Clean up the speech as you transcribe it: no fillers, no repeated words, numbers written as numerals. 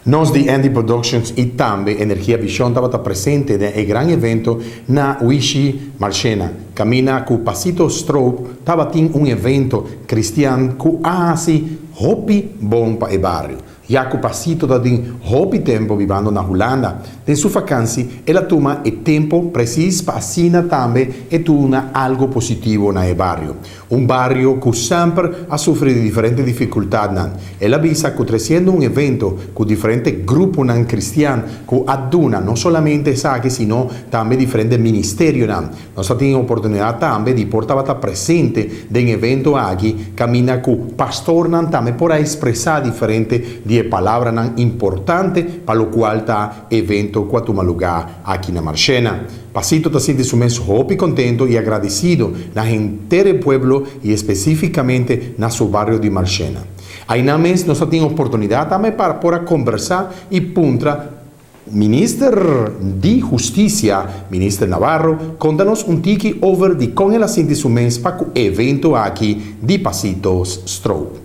Nos di Andy Productions y tambe Energia Vision tabata presente den e gran evento na Wishi Marchena. Caminda cu Pasito Stroop tabatin un evento cristian cu a haci hopi bon pa e bario. Ya cu Pasito tabatin hopi tempo bibando na Hulanda. Den su vakantie, el a tuma e tempo precies pa asina tambe e duna algo positivo na e bario. Un bario cu semper a sufri di diferente dificultad. El a bisa cu treciendo un evento cu diferente grupo cristian cu a duna no solamente esaki, sino tambe diferente ministerio. Nos tin oportunidad tambe di por ta presente den evento aki, caminda cu pastor tambe por a expresa diferente di palabra importante pa loke ta evento cu a tuma luga aki na Marchena. Pasito ta sinti su mes hopi contento y agradecido na henter pueblo y especificamente na su bario di Marchena. Ey mes nos tin oportunidad tambe pa por combersa y puntra Minister di Husticia, Minister Navarro, conta nos un tiki over di con el a sinti su mes pa e evento aki di Pasito Stroop.